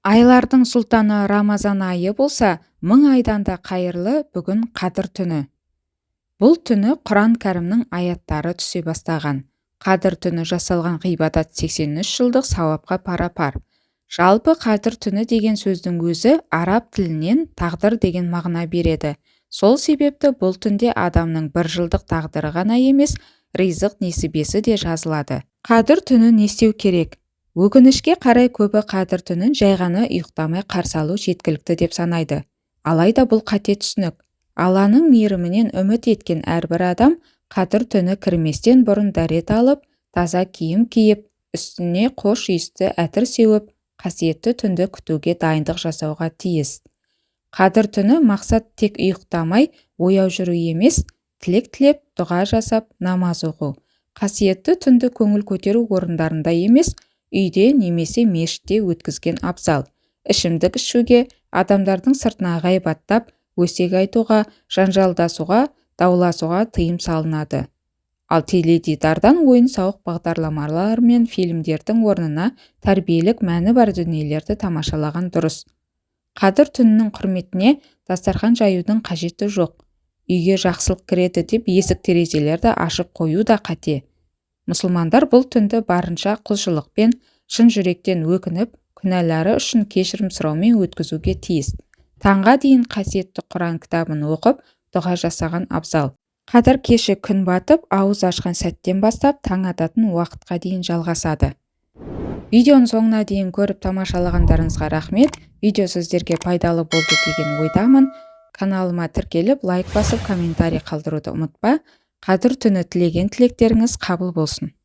Айлардың сұлтаны Рамазан айы болса, мың айдан да қайырлы. Бүгін Қадір түні. Бұл түні Құран Кәрімнің аяттары түсе бастаған. Қадір түні жасалған ғибадат 83 жылдық сауапқа пара-пар. Жалпы, Қадір түні деген сөздің өзі араб тілінен тағдыр деген мағына береді. Сол себепті бұл түнде адамның бір жылдық тағдыры ғана емес, ризық несібесі де жазылады. Қадір түні не істеу керек? Өкінішке қарай, көбі Қадір түнін жай ғана ұйықтамай қарсы алу жеткілікті деп санайды. Алайда бұл қате түсінік. Алланың мейірімінен үміт еткен әрбір адам Қадір түні кірместен бұрын дәрет алып, таза киім киіп, үстіне қош иісті әтір сеуіп, қасиетті түнді күтуге дайындық жасауға тиіс. Қадір түні мақсат тек ұйықтамай ояу жүру емес, тілек тілеп, дұға жасап, намаз оқу. Қасиетті түнді көңіл көтеру орындарында емес, үйде немесе мешітте өткізген абзал. Ішімдік ішуге, адамдардың сыртына ғайбаттап, өсек айтуға, жанжалдасуға, дауласуға тыйым салынады. Ал теледидардан ойын-сауық бағдарламалар мен фильмдердің орнына тәрбиелік мәні бар дүниелерді тамашалаған дұрыс. Қадір түнінің құрметіне дастархан жаюдың қажеті жоқ. Үйге жақсылық кіреді деп есік, терезелерді ашып қою да қате. Мұсылмандар бұл түнді барынша құлшылықпен, шын жүректен өкініп, күнәлары үшін кешірім сұраумен өткізуге тиіс. Таңға дейін қасиетті Құран кітабын оқып, дұға жасаған абзал. Қадір кеші күн батып, ауыз ашқан сәттен бастап таң ататын уақытқа дейін жалғасады. Видеоның соңына дейін көріп, тамашалағандарыңызға рахмет. Видео сіздерге пайдалы болды деген ойдамын. Каналыма тіркеліп, лайк басып, комментарий қалдыруды ұмытпа. Қадір түні тілеген тілектеріңіз қабыл болсын.